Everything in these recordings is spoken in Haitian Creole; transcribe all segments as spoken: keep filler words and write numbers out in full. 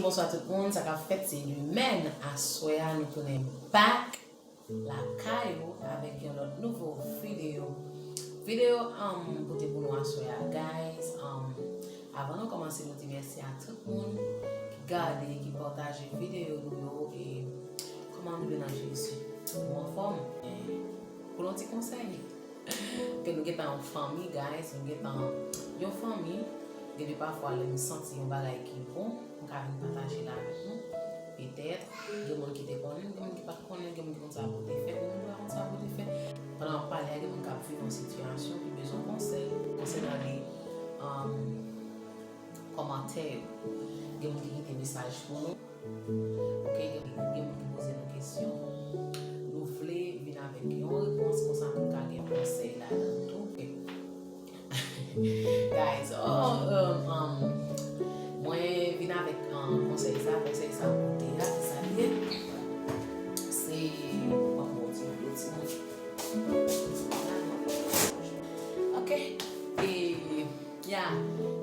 Bonswa tout moun, sa k ap fèt, se Lumène. Aswè a nou tounen back lakay ou avèk yon lòt nouvo videyo. Videyo, um, pote pou nou aswè a, guys. Um, avan nou kòmanse, nou di mèsi a tout moun ki gade, ki pataje videyo nou yo. E kòman nou ye nan Jezi? Nou anfòm? Pou yon ti konsèy. Ke nou gentan yon fanmi, guys, nou gentan yon fanmi. Gen de pafwa lè m santi yon bagay ki bon, m ka vin pataje l avèk nou. Petèt, gen moun ki te konnen, gen moun ki pa t konnen, gen moun ki konn sa pou te fè, gen moun ki pa konn sa pou te fè. Pandan m ap pale a, gen moun k ap viv yon sitiyasyon ki bezwen konsèy konsènan li, um, kòmantè yo. Gen moun ki kite mesaj pou nou. Ok, gen, gen moun ki poze nou kesyon. Nou vle vin avèk yon repons, konsa nou ka gen konsèy ladan tou. Ok. Guys, oh, um, um, mwen vin avèk, um, konsèy sa, konsèy sa pote a, se sa li ye. Se, bon, bon, ti, ti moun. Ok. E, ya,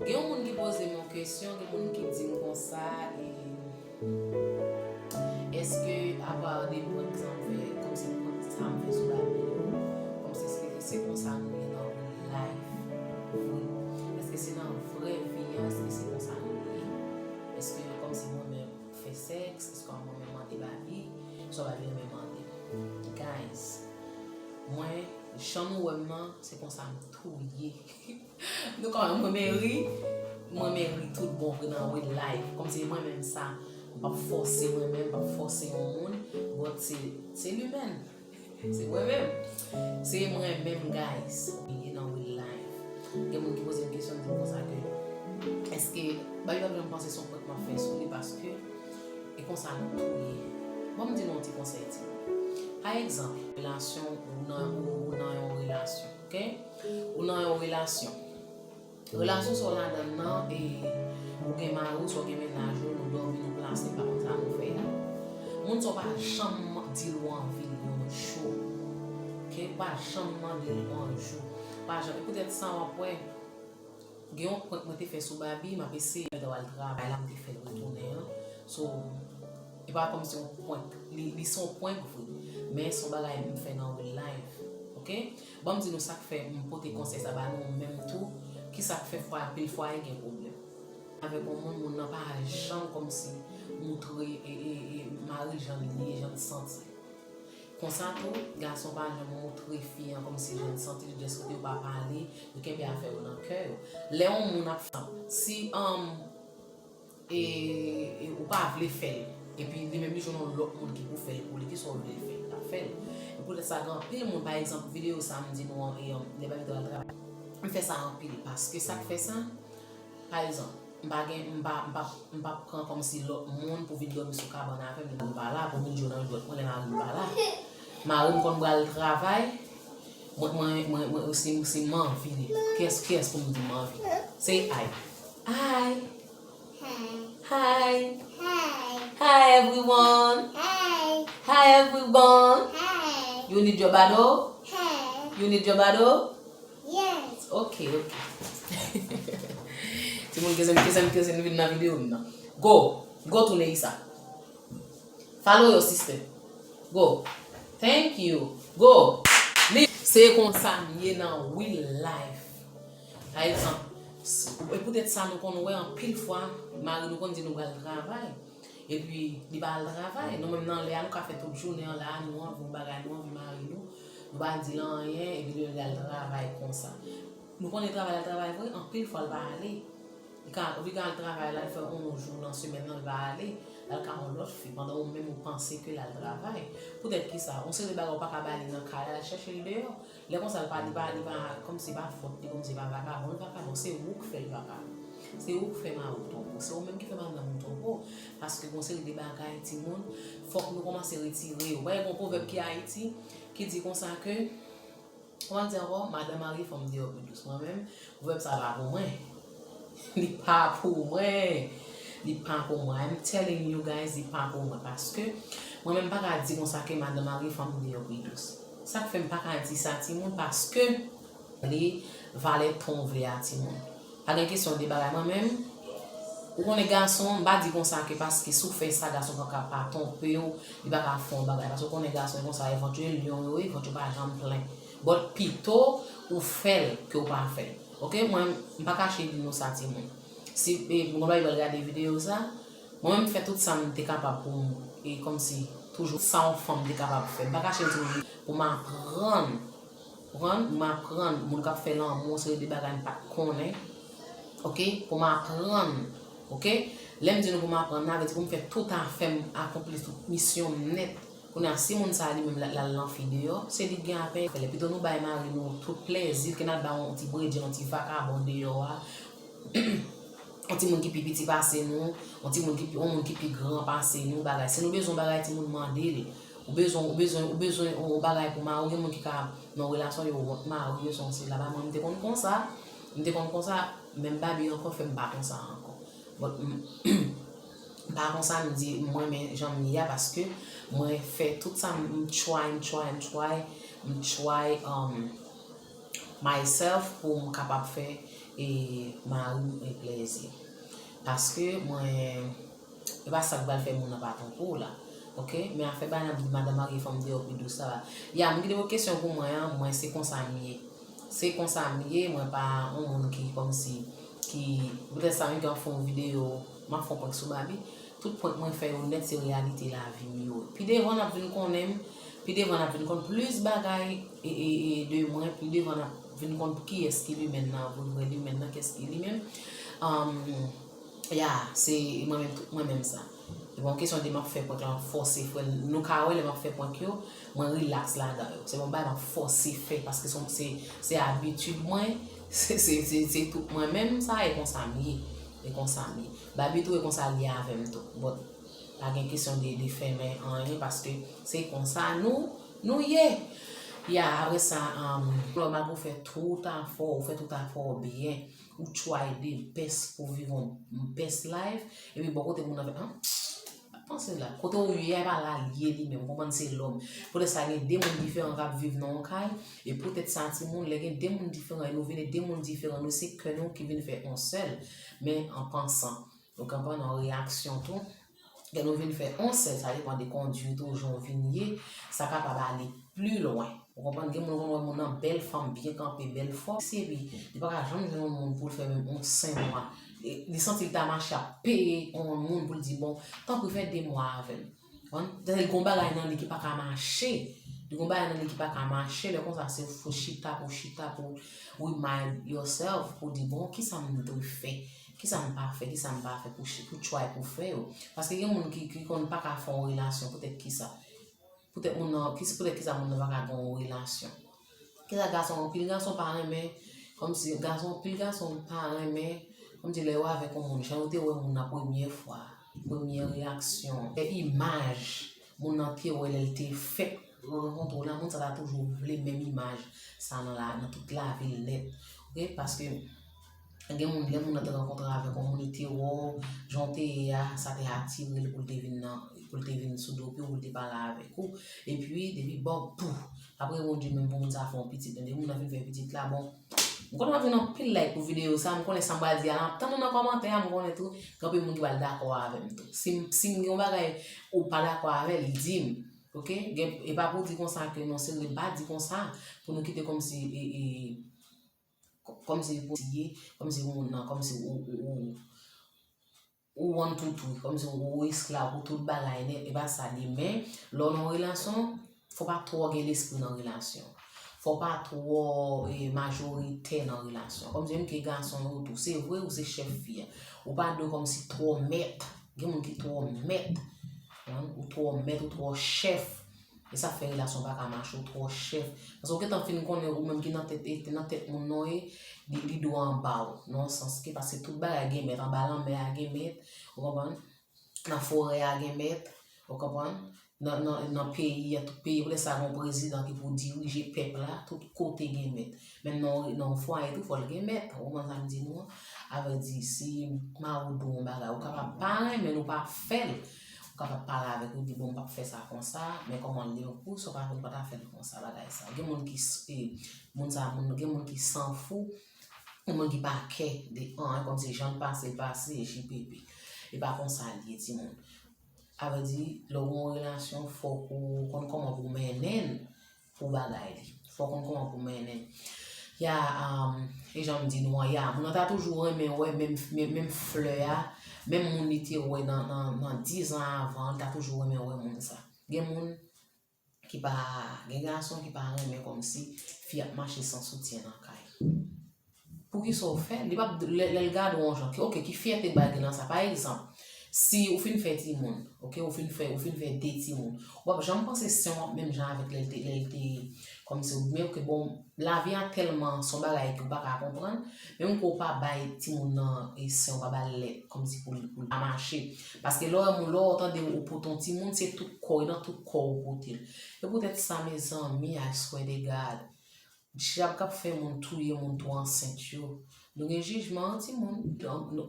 gen yon moun ki poze m yon kesyon, gen moun ki di m konsa, e, èske apa de prank sa m fè, kòmsi prank sa m fè sou lavi yo, kòmsi èske se konsa nou ye nan real life vre? Èske se nan vrè vi an, èske se konsa nou ye? Èske kòmsi mwen menm fè sèks, èske mwen menm mande Babi, swa Babi renmen mande? Guys, mwen, jan nou wè m nan, se konsa m tou ye. Nou konprann, mwen menm ri, mwen menm ri tout bon vre nan real life. Kòmsi mwen menm sa, m p ap fòse mwen menm, m p ap fòse yon moun, but se, se Lumène. Se mwen menm. Se mwen menm, guys. Li ye nan real life. Gen moun ki poze m kesyon, di m konsa ke, èske, ba yo ap janm panse se yon prank m ap fè sou li, paske e konsa nou tou ye. Ban m di nou yon ti konsèy, ti. Pa egzanp, relasyon, ou nan, ou, ou nan yon relasyon, ok? Ou nan yon relasyon. Relasyon sa w ladan nan, e, ou gen mari w, sa w gen mennaj ou, nou dòmi, nou plase, pa konn sa nou fè a. Moun sa w pa janm di l ou anvi l yon jou. Ok? Ou pa janm mande l yon jou. Ou pa janm. E poutèt sa w ap wè, gen yon prank mwen te fè sou Babi, m ap eseye, mwen te al travay la, m te fè l retounen an. So, e pa kòmsi yon prank. Li, li se yon prank vre. Men se yon bagay m fè nan real life. Ok? Ban m di nou sa k fè m pote konsèy sa ba nou menm tou, ki sa k fè fwa, anpil fwa, e gen pwoblèm. Avèk yon moun, moun nan pa janm kòmsi moutre, e, e, e, mari l jan l ye, jan l santi. Konsa tou, gason pa janm moutre fi an kòmsi jan l santi l, dèske yo pa pale, yo kenbe afè yo nan kè yo. Lè yon moun ap fè, si, um, e, e ou pa vle fè l, epi li menm li jwenn yon lòt moun ki pou fè l pou li, kisa w vle l fè? L ap fè l. E poutèt sa, gen anpil moun, pa egzanp, videyo sa m di nou an, e, um, lè Babi t al travay. M fè sa anpil, paske sa k fè sa, pa egzanp, m pa gen, m pa, m pa, m pa pran kòmsi lòt moun pou vin dòmi sou kabann avè m, lè m pa la, pou vin jwe nan jwèt mwen, lè mari m pa la. Mari m konn pral travay, mwen, mwen, mwen, mwen, si, si m anvi li, kiyès, kiyès pou m di m anvi? Se Ay. Ay. Hi. Hi. Hi, everyone. Hi. Hi, everyone. Hi. You need your bottle? Hi. You need your bottle? Yes. Ok, ok. Timoun, kese m, kese m, kese m vin nan videyo m nan. Go. Go tounen isa. Follow your sister. Go. Thank you. Go. Li, se konsa m ye nan real life. Pa egzanp, s-, e poutèt sa nou konn wè anpil fwa, mari nou konn di nou pral travay. Epi, li pa al travay. Nou menm nan lè a, nou ka fè tout jounen an la, nou anvi yon bagay, nou anvi mari nou. Nou pa di l anyen, epi li al travay konsa. Nou konnen travay la travay vre, anpil fwa l pa ale. Li ka, li ka al travay la, li fè yon jou nan semèn nan, li pa ale. L al ka yon lòt fi, pandan ou menm ou panse ke l al travay. Poutèt kisa? Yon seri de bagay ou pa ka ba li nan kay la, l al chèche l deyò. Lè konsa, l pa, li pa, li pa, kòmsi pa fòt li, kòmsi pa vakabon, li vakabon, se ou k fè l vakabon. Se ou k fè mari w twonpe w, se ou menm ki fè madanm ou twonpe w. Paske gon seri de bagay, timoun, fòk nou kòmanse retire yo. Ou wè, gon pwovèb ki Ayiti, ki di konsa ke, kòman l di ankò, madanm mare fanm deyò pi dous. Mwen menm, pwovèb sa pa pou mwen. Li pa pou mwen. Li pa pou mwen. I'm telling you guys, li pa pou mwen. Paske, mwen menm, m pa ka di konsa ke madanm mare fanm deyò pi dous. Sa k fè m pa ka di sa, timoun, paske li valè ton vle a, timoun. Pa gen kesyon de bagay, mwen menm, Ou konnen gason, m pa di konsa ke paske si w fè sa, gason pa ka pa twonpe w, li pa ka fè yon bagay. Paske ou konnen gason konsa, vant yo lyon yo ye, vant yo pa janm plen. But pito ou fè l ke w pa fè l. Oke, mwen, m pa kache di nou sa, timoun. Si, e, m konn pa pral gade videyo sa, mwen menm m fè tout sa m te kapab pou m, e, kòmsi, toujou sa yon fanm te kapab fè. M pa kache di nou pou m aprann, konprann, m aprann moun k ap fè lanmou, se de bagay m pa t konnen. Oke, pou m aprann, oke. Lè m di nou pou m aprann, sa vle di pou m fè tout afè m, akonpli tout misyon m nèt. Kounye a, si moun sa li menm l al lanfi deyò, se li k gen apè fè l. Pito nou bay mari nou tout plezi ke n al ba yon ti bredye, yon ti vakabon deyò a. Yon timoun ki pi piti pase nou, yon timoun ki pi, yon moun ki pi gran pase nou, bagay. Si nou bezwen yon bagay, timoun mande l. Ou bezwen, ou bezwen, ou bezwen yon bagay pou mari w, gen moun ki ka nan relasyon, yo wont mari yo, se yon sila. Ba mwen, m te konn konsa, m te konn konsa, men Babi ankò fè m pa konsa ankò. But, m, m pa konsa, m di, m renmen jan m ye a, paske mwen fè tout sa, m try, m try, m try, m try, um, myself pou m kapab fè, e, mari m, e, plezi. Paske mwen, e pa sa k pral fè moun nan pa twonpe w la. Oke? Men afè bagay n ap di madanm marye fanm deyò pi dous sa la. Ya, m gen de kesyon pou mwen an, mwen se konsa m ye. Se konsa m ye, mwen pa yon moun ki kòmsi, ki, poutèt sa menm ke m ap fè yon videyo, m ap fè yon prank sou Babi. Tout prank mwen fè yo nèt se reyalite lavi m yo. Pi devan n ap vin konnen m, pi devan n ap vin konn plis bagay, e, e, e, de mwen, pi devan n ap vin konn pou kiyès ki limèn nan, vre, vre limèn nan, kiyès ki limèn. Um, ya, se mwen menm, tout mwen menm sa. Se pa yon kesyon de m ap fè prank la, m ap fòse fè l. Nou ka wè lè m ap fè prank yo, mwen rilaks ladan yo. Se pa yon bagay m ap fòse fè, paske se, se, se abitid mwen, se, se, se, se tout mwen menm sa, e konsa m ye. E konsa m ye. Babi tou, e konsa l ye avè m tou. But, pa gen kesyon de, de fèmen anyen, paske se konsa nou, nou ye. Ya, apre sa, um, lè w malgre w fè tout afè w, ou fè tout afè w byen, ou try the best pou viv yon best life, epi bò kote moun nan fè, an? Panse la, kote w ye a, e pa la l ye li menm, ou konprann, se lòm. Poutèt sa, gen de moun diferan k ap viv nan yon kay, e poutèt sa, timoun, lè gen de moun diferan, e nou vin de moun diferan, nou se kè nou ki vin fè yon sèl, men an pansan. Ou konprann, an reyaksyon tou. Lè nou vin fè yon sèl, sa depann de kondwit ou, jan w vin ye, sa kapab ale pli lwen. Ou konprann? Gen moun konn wè moun nan bèl fanm, byen kanpe, bèl fò. Si epi, li pa ka janm jwenn yon moun pou l fè menm yon senk mwa. Li, li santi l ta mache ap peye yon moun pou l di, bon, tanpri fè de mwa avè m. Konprann? Tande l gon bagay nan li ki pa ka mache. Li gon bagay nan li ki pa ka mache. Lè konsa, se pou chita, pou chita, pou remind yourself, pou di, bon, kisa m dwe fè? Kisa m pa fè? Kisa m pa fè pou, pou try pou fè yo? Paske gen moun ki, ki konn pa ka fè yon relasyon, poutèt kisa? Poutèt moun nan, ki, poutèt kisa moun nan pa ka gen yon relasyon? Kisa gason, anpil gason pa renmen, kòmsi gason, anpil gason pa renmen, kòmsi lè yo avèk yon moun, jan yo te wè moun nan premyè fwa, premyè reyaksyon, e imaj moun nan te wè lè l te fèk rankontre w la, moun sa ta toujou vle menm imaj sa nan la, nan tout lavi l nèt. Oke? Paske gen moun, lè moun nan te rankontre avèk yon moun, li te wè w, jan w te ye a, sa te atire l pou l te vin nan, pou l te vin sou do pye w, pou l te pale avèk ou. Epi, depi bòk, pouf! Apre, Bondye menm pou moun sa fè yon pitit. Men depi moun nan fin fè pitit la, bon, m konnen m ap jwenn anpil like pou videyo sa, m konnen sa m pral di a, n ap tann nou nan kòmantè a, m konnen tou, gen anpil moun ki pral dakò avè m tou. Si m, si m gen yon bagay ou pa dakò avè l, di m. Oke? Gen, e pa pou di konsa ke non, se vre, pa di konsa, pou nou kite kòmsi, e, e, kò-, kòmsi pou ye, kòmsi pou moun nan, kòmsi ou, ou, ou, ou one two three, kòmsi ou esklav pou tout bagay nèt, e pa sa li ye. Men, lè w nan yon relasyon, fò pa twò gen lespri nan relasyon. Fò pa twò, e, majoritè nan relasyon. Kòmsi menm ke gason yo tou. Se vre, ou se chèf fi a. Ou pa dwe kòmsi twò mèt. Gen moun ki twò mèt. Ou twò mèt, ou twò chèf. E sa fè relasyon pa ka mache, ou twò chèf. Paske ou gentan fin konnen ou menm ki nan tèt, e, nan tèt moun nan, e, li, li dwe anba w. Nan yon sans ke, paske tout bagay gen mèt, anba lanmè a gen mèt, ou konprann? Nan forè a gen mèt, ou konprann? Nan, nan, nan peyi a, tout peyi, poutèt sa gen yon prezidan ki pou dirije pèp la, tout kote gen mèt. Menm nan, nan yon fwaye tou, fò l gen mèt. Ou konprann sa m di nou an? Avè di, si mari w di w yon bagay, ou kapab pa renmen l, ou pa fè l. Ou kapab pale avèk li, di, bon, m p ap fè sa konsa, men kòman l ye pou sa w pa, ou pa ta fè l konsa, bagay sa. Gen moun ki s-, e, moun sa, moun, gen moun ki san fou, Moun ki pa kè de anyen, kòmsi jan l pase, l pase, J P P. E pa konsa l ye, timoun. Sa vle di, lè w gen yon relasyon, fòk ou konn kòman pou w mennen l pou bagay li. Fòk ou konn kòman pou w mennen l. Ya, um, e jan m di nou an, ya, moun nan ta toujou renmen wè menm, menm, menm flè a, menm moun li te wè nan, nan, nan diz an avan, li ta toujou renmen wè moun sa. Gen moun ki pa, gen gason ki pa renmen kòmsi fi ap mache san soutyen nan kay. Poukisa w fè l? Li p ap, lè, lè l gade w yon jan, ki, oke, ki fyète bay gen nan sa? Pa egzanp, si ou fin fè timoun, oke, ou fin fè, ou fin fè de timoun, w ap janm panse sen w ap menm jan avèk lè l te, lè l te, kòmsi, men oke, bon, lavi a tèlman se yon bagay ke w pa ka konprann, menm ke w pa bay timoun nan e sen, w pa ba l lèt, kòmsi pou l, pou l pa mache. Paske lè w wè moun, lè w tande ou pote yon timoun, se tout kò, e nan tout kò w pote l. E poutèt sa, mezanmi, I swear to God, dyab k ap fè moun touye moun tou ansent yo. Nou gen jijman an timoun.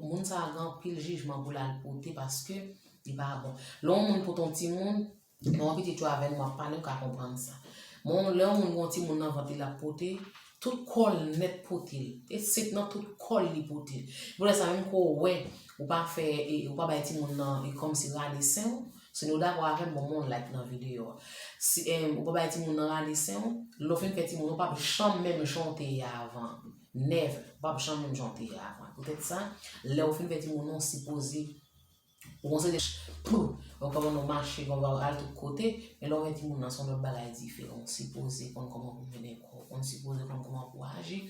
Moun sa a gen anpil jijman pou l al pote paske li pa bon. Lè yon moun pote yon timoun, lè yon pitit yo avè nou, m ap pale, ou ka konprann sa. Bon, lè yon moun gen yon timoun nan vant li l ap pote, tout kò l nèt pote l. E se nan tout kò l li pote l. Poutèt sa, menm ke w wè, ou pa fè, e, ou pa bay timoun nan, e, kòmsi rale sen w, si nou dakò avè m, ban m yon like nan videyo a. Si, em, ou pa bay timoun nan rale sen w, lè w fin fè timoun, ou p ap janm menm jan w te ye avan. Never. Ou p ap janm menm jan w te ye avan. Poutèt sa, lè w fin fè timoun nan, w sipoze, ou konn se de, pou, ou kòmanse mache, ou al tout kote, men lè w fè timoun nan, se yon lòt bagay diferan. Ou sipoze konn kòman pou mennen kò w, ou sipoze konn kòman pou aji,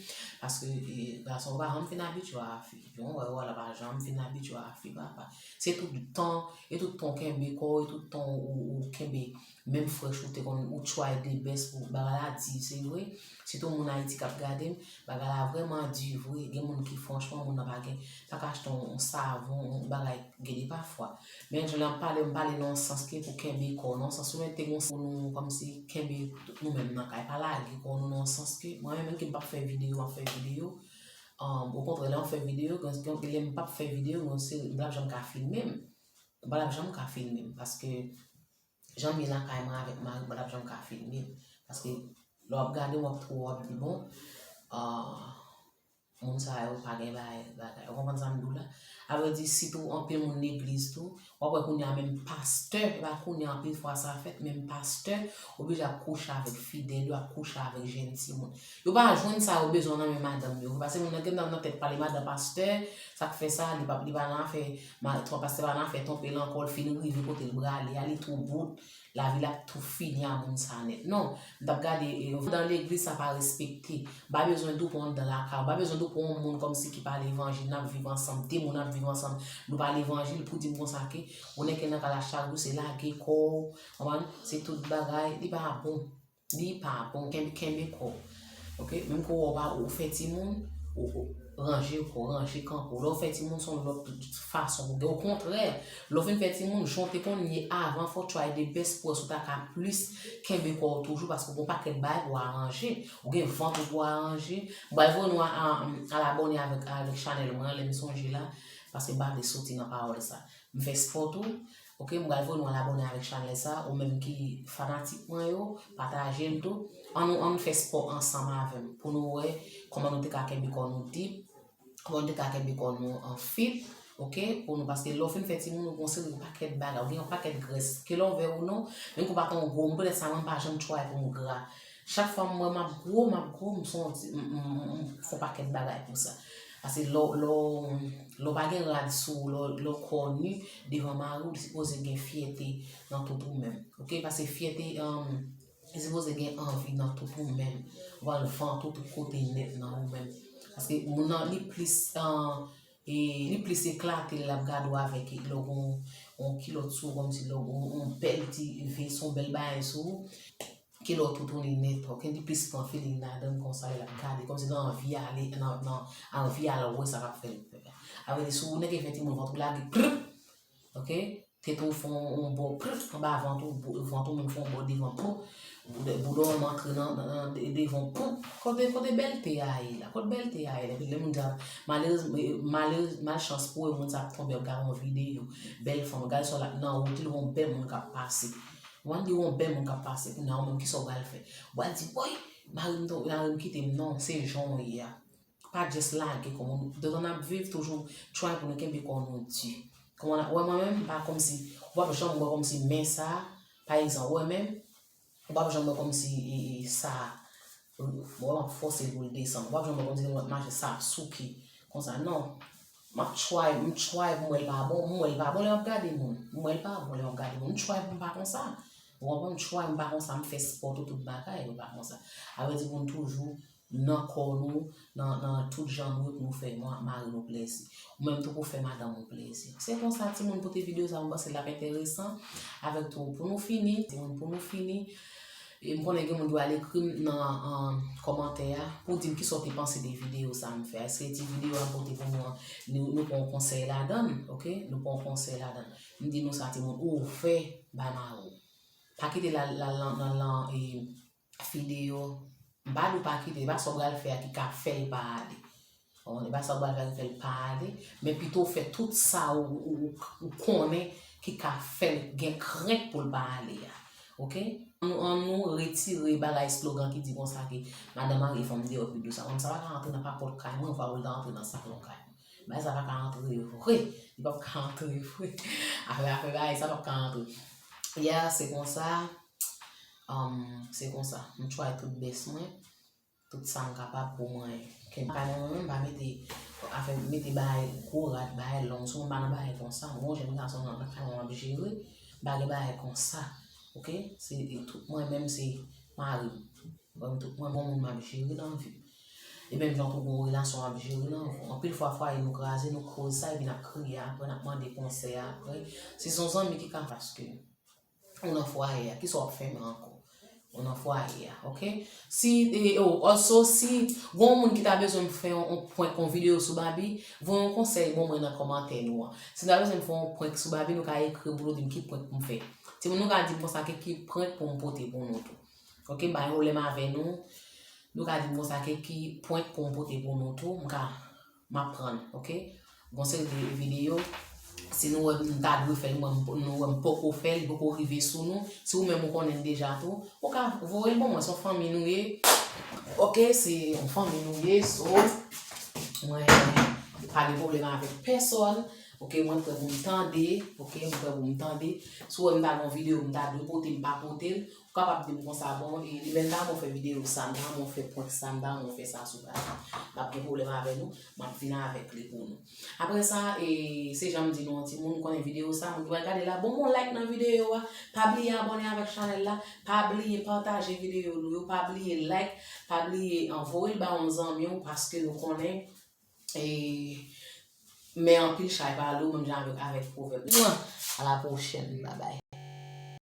paske, e, gason pa janm fin abitye a fi. Yon wè, wè, la pa janm fin abitye a fi, papa. Se tout tan, e tout tan w kenbe kò w, e tout tan ou, ou kenbe menm frèch ou te konn, ou try the best pou bagay la di, se vre. Sitou moun Ayiti k ap gade m, bagay la vrèman di vre. Gen moun ki franchman, moun nan pa gen, pa ka achte yon, yon savon, yon bagay, gen de pafwa. Men jan l ap pale, m pale nan yon sans ke pou kenbe kò w, nan yon sans ou mete gon pou nou kòmsi kenbe tout nou menm nan kay, pa lage kò nou nan yon sans ke, mwen menm, menm ke m p ap fè videyo, m ap fè videyo. Um, okontrè, lè m fè videyo, gen, gen, lè m p ap fè videyo, gen yon seri, m p ap janm ka filme m. M p ap janm ka filme m, paske jan m ye lakay mwen avèk mari m, m p ap janm ka filme m. Paske lè w ap gade, w ap twò, w ap di, bon, ah, moun sa yo pa gen bagay, bagay. Ou konprann sa m di w la? A vrè di, sitou anpil moun legliz tou, w ap wè kounye a menm pastè, e pa kounye a anpil fwa sa fèt, menm pastè oblije ap kouche avèk fidèl yo, ap kouche avèk jèn timoun. Yo pa jwenn sa yo bezwen nan men madanm yo. Paske moun nan gen nan, nan tèt pa li, madan pastè, sa k fè sa, li pa, li pa nan afè, ma-, twa pastè pa nan afè twonpe l ankò, l fin rive kote l prale a, li tou bout, lavi l ap tou fini a moun sa nèt. Non, m t ap gade, e, anndan legliz sa pa respekte. M pa bezwen di w pou anndan lakay ou, m pa bezwen di w pou yon moun kòmsi ki pa levanjil, n ap viv ansanm, de moun ap viv ansanm, nou pa levanjil, pou di m konsa ke, ou nèk nan kay la chak jou, se lage kò w, konprann? Se tout bagay, li pa bon. Li pa bon, kenbe, kenbe kò w. Oke? Menm ke w pa, ou fè timoun, ou, ou ranje kò w, ranje kanpe w. Lè w fè timoun, se yon lòt fason pou gen. Okontrè, lè w fin fè timoun, jan w te konn ye avan, fò w try the best pou wè si w ta ka plis kenbe kò w toujou, paske w gen yon pakèt bagay pou w aranje. Ou gen vant ou pou w aranje. M pral voye nou a, a, al abòne avèk, avèk chanèl mwen an, lè m sonje la, paske m pa vle soti nan pawòl sa. M fè spò tou. Oke, m pral voye nou al abòne avèk chanèl sa. Ou menm ki fanatik mwen yo, pataje l tou. Ann nou, ann nou fè spò ansanm avè m pou nou wè kòman nou te ka kenbe kò nou deep, kòman nou te ka kenbe kò nou an fit. Oke, pou nou, paske lè w fin fè timoun, ou gen yon seri yon pakèt bagay, ou gen yon pakèt grès. Ke lè w vle ou non, menm ke w pa t yon gwo, m poutèt sa mwen m pa janm try pou m gra. Chak fwa m wè m ap gwo, m ap gwo, m son ti, m, m, m, m fè yon pakèt bagay pou sa. Paske lè w, lè w, lè w pa gen rad sou ou, lè w, lè w kò ni devan mari w, li sipoze gen fyète nan tout ou menm. Oke? Paske fyète, um, li sipoze gen anvi nan tout ou menm. Ou pral vante w tout kote nèt nan ou menm. Paske moun nan, li plis, uh, e, li plis eklate lè l ap gade w avèk, lè w gen yon, yon kilòt sou ou, kòmsi lè w gen yon, yon bèl ti veso, yon bèl bagay sou ou. Ke lè w toutouni nèt, oke, li plis pran feeling ladan l konsa lè l ap gade, kòmsi l anvi ale nan, nan, anvi al wè sa k ap fè l pè. Sa vle di, si w nèk fè timoun, vant ou lage, prip, oke, tèt ou fè yon, yon bò, prip, anba vant ou, bo-, vant ou menm fè yon bò devan, pou, bouda, bouda w antre nan, nan, nan de-, devan, pou, kote, kote bèlte a ye la, kote bèlte a ye la, epi lè moun di, malerez, malerez, malchans pou ou, moun sa ap tonbe, ap gade yon videyo, bèl fanm, gade sa w la, nan wout li, yon bèl moun k ap pase. W ap di yon bèl moun k ap pase, kounye a ou menm, kisa w pral fè? W pral di, woy, mari m tonbe, mari m kite m. Non, se jan w ye a. pa just lage kò w. Detan n ap viv, toujou try pou nou kenbe kò nou di. Kòman, ou wè mwen menm, m pa kòmsi, ou p ap janm wè kòmsi men sa, pa egzanp, ou wè menm, ou p ap janm wè kòmsi, e, e, sa, bon, m ap fòse l pou l desann. Ou p ap janm wè kòmsi mwen ap mache sa ap souke. Konsa, non. M ap try, m try pou m wè l pa bon, m wè l pa bon lè m ap gade moun. M wè l pa bon lè m ap gade moun. M try pou m pa konsa. Ou konprann? M try, m pa konsa, m fè spò tou, tout bagay, m pa konsa. A vrè di, pou n toujou nan kò nou, nan, nan tout jan nou ye pou nou fè ma-, mari nou plezi. Ou menm tou pou fè madanm ou plezi. Se konsa, timoun, pote videyo sa, mwen panse l ap enteresan. Avèk tou, pou nou fini, timoun, pou nou fini, e m konnen gen moun ki al ekri m nan, an, kòmantè a pou di m kisa w te panse de videyo sa m fè a. Èske ti videyo a m pote pou nou an, nou, nou pran yon konsèy ladan l, oke? Nou pran yon konsèy ladan l. M di nou sa, timoun, ouvè bay mari w. Pa kite l al, l al nan, nan, nan, e, videyo. M pa di w pa kite, e pa sa w pral fè a ki ka fè l pa ale. Bon, e pa sa w pral fè a ki fè l pa ale, men pito w fè tout sa ou, ou, ou, ou konnen ki ka fè l gen krent pou l pa ale a. Oke? An nou, an nou retire bagay slogan ki di konsa ke madanm marye fanm deyò pi dous. Sa, sa pa ka antre nan papòt kay mwen, vwa ou ta antre nan salon kay mwen. Bagay sa pa ka antre vre. Li p ap ka antre vre. Afè, afè bagay sa p ap ka antre. Yeah, se konsa. Um, se konsa. M try tout best mwen. Tout sa m kapab pou mwen kenbe kay mwen, mwen menm, m pa mete afè, mete bagay gwo rad, bagay long sou mwen, m pa nan bagay konsa. Mwen yon jèn gason nan, nan kay mwen m ap jere, m pa gen bagay konsa. Oke? Se tout mwen menm, se mari m. Mwen tout mwen, bon moun m ap jere nan vi m. E menm jan tou gon relasyon m ap jere nan vi m. Anpil fwa fwaye nou kraze, nou koz sa, epi n ap kriye apre, n ap mande konsèy apre. Si se yon zanmi ki ka, paske ou nan fwaye a, kisa w ap fè men ankò? Ou nan fwaye a, oke? Si, e, oh, also, si gon moun ki ta bezwen m fè yon, yon prank, yon videyo sou Babi, voye yon konsèy ban mwen nan kòmantè nou an. Si nou ta bezwen m fè yon prank sou Babi, nou ka ekri m pou nou di m ki prank pou m fè. Timoun, nou ka di m konsa ke ki prank pou m pote pou nou tou. Oke, m pa gen pwoblèm avè nou. Nou ka di m konsa ke ki prank pou m pote pou nou tou. M ka, m ap pran, oke? Gon seri de videyo. Si nou wè m ta dwe fè l, mwen, m, nou wè m poko fè l, li poko rive sou nou. Si ou menm ou konnen l deja tou, ou ka voye l ban mwen, se yon fanmi nou ye. Oke, se yon fanmi nou ye, so, mwen pa gen pwoblèm avèk pèsòn. Oke, mwen prè pou m tande. Oke, mwen prè pou m tande. Si ou wè m ta gen yon videyo, m ta dwe pote, m pa pote l. Ou kapab di m konsa, bon, e, li menm ta renmen w fè videyo sa, m ta renmen w fè prank sa, m ta renmen w fè sa sou paj la. M ap gen pwoblèm avè nou, m ap vin avèk li pou nou. Apre sa, e, se jan m di nou an, timoun, m konnen videyo sa, moun ki pral gade la, bon, bon like nan videyo a, pa bliye abòne avèk chanèl la, pa bliye pataje videyo nou yo, pa bliye like, pa bliye, an, voye l ba yon zanmi w, paske nou konnen, e, men anpil chay pa lou, menm jan avèk, avèk pwovèb. Mwen, a la pwochèn, babay.